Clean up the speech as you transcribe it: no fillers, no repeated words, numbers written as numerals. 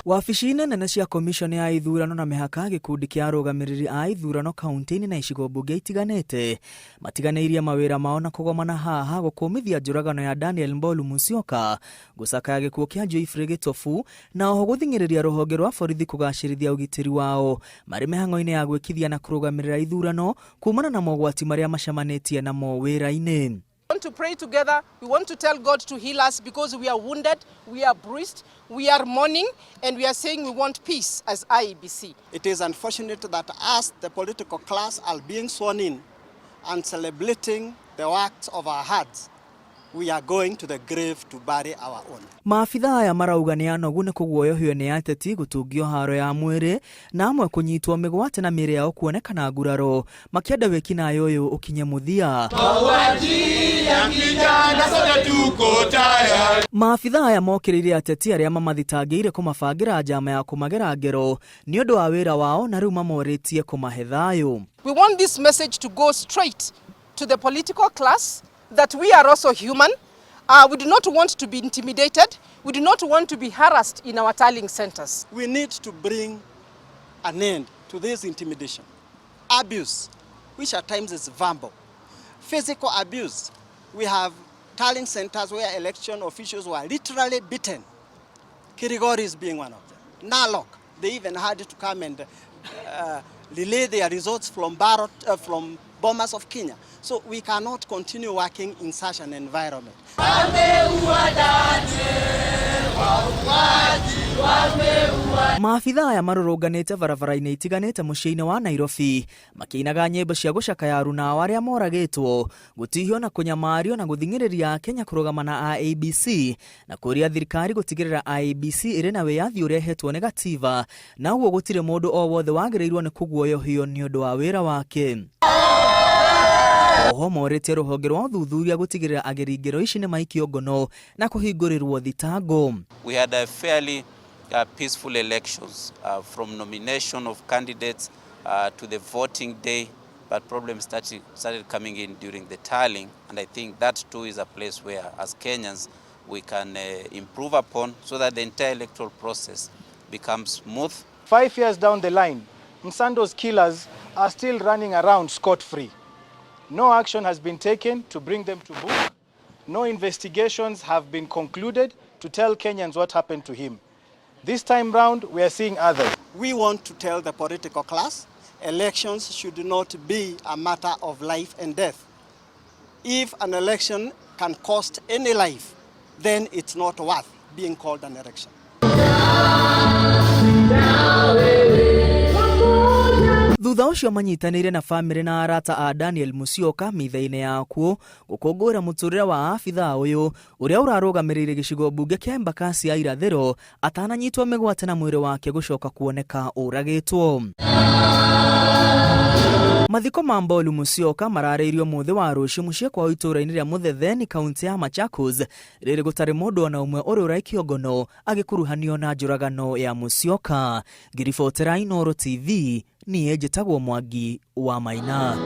Wabici-inĩ nene cia Komishoni ya ithurano na mĩhaka, gĩkundi kĩa arũgamĩrĩri a ithurano kauntĩ-inĩ na icigo mbunge itiganĩte matiganĩirie mawĩra mao na kũgomana haha gũkũmithia njũragano ya Daniel Mbolu Musyoka, gũcakaya gĩkuũ kĩa Geoffrey Gĩtobu na oho gũthing'ĩrĩria rũhonge rwa borithi kũgacĩrithia ũgitĩri wao marĩ mĩhang'o-inĩ ya gwĩkithia na kũrũgamĩrĩra ithurano kumana na mogwati marĩa macemanĩtie namo wĩra-inĩ. We want to pray together. We want to tell God to heal us because we are wounded, we are bruised, we are mourning, and we are saying we want peace as IEBC. It is unfortunate that us, the political class, are being sworn in and celebrating the works of our hearts. We are going to the grave to bury our own. Maabitha aya marauga nĩ anogu nĩ kũguoyohio nĩ ateti, gũtungio haro ya mwĩrĩ na amwe kũnyitwo mĩgwate na mĩĩrĩ yao kuonekana nguraro, makĩenda wĩkinaĩ ũyũ ũkinye mũthia. Maabitha aya mokĩrĩire ateti arĩa mamathitangĩire kũmabangĩra njama ya kũmagera ngero nĩ ũndũ wa wĩra wao na rĩu mamorĩtie kũmahe thayũ. We want this message to go straight to the political class that we are also human. We do not want to be intimidated. We do not want to be harassed in our tallying centers. We need to bring an end to this intimidation, abuse, which at times is verbal, physical abuse. We have tallying centers where election officials were literally beaten. Kilgoris being one of them. Narok, they even had to come and relay their results from Bomas of Kenya. So we cannot continue working in such an environment. Maabitha aya marũrũnganĩte barabara-inĩ itiganĩte mũciĩ-inĩ wa Nairobi makĩinaga nyĩmbo cia gũcakaya aruna ao arĩa moragĩtwo, gũtihio na kũnyamario na gũthing'ĩrĩria Akenya kũrũgama na IEBC na kũria thirikari gũtigĩrĩra IEBC ĩrĩ na wĩyathi ũrĩa ĩhetwo nĩ gatiba na ũguo gũtirĩ mũndũ o wothe wagĩrĩirwo nĩ kũguoyohio nĩ ũndũ wa wĩra wake. Oho morĩtie rũhonge rwa ũthuthuria gũtigĩrĩra ageri ngero ici nĩ maikio ngono na kũhingũrĩrwo thitango. We had a fairly peaceful elections from nomination of candidates to the voting day, but problems started coming in during the tallying, and I think that too is a place where, as Kenyans, we can improve upon so that the entire electoral process becomes smooth. 5 years down the line, Msando's killers are still running around scot-free. No action has been taken to bring them to book. No investigations have been concluded to tell Kenyans what happened to him. This time round, we are seeing others. We want to tell the political class elections should not be a matter of life and death. If an election can cost any life, then it's not worth being called an election. Thutha ũcio manyitanĩire na bamĩrĩ na arata a Daniel Musyoka mitha-inĩ yakuo gũkũngũĩra mũtũrĩre wa abithaa ũyũ ũrĩa ũrarũgamĩrĩire gĩcigo mbunge kĩa Embakasi ya irathĩro atananyitwo mĩgwate na mwĩrĩ wake gũcoka kuoneka ũragĩtwo. Mathiko ma Mbolu Musyoka mararĩirio mũthĩ wa rũciũ mũciĩ kwao itũũra-inĩ rĩa Muthetheni, kaunti ya Machakos, rĩrĩ gũtarĩ mũndũ ona ũmwe ũrĩa ũraikio ngono agĩkuruhanio na njũragano ya Musyoka. Ngĩribotera Inooro TV, niĩ njĩtagwo Mwangi wa Maina.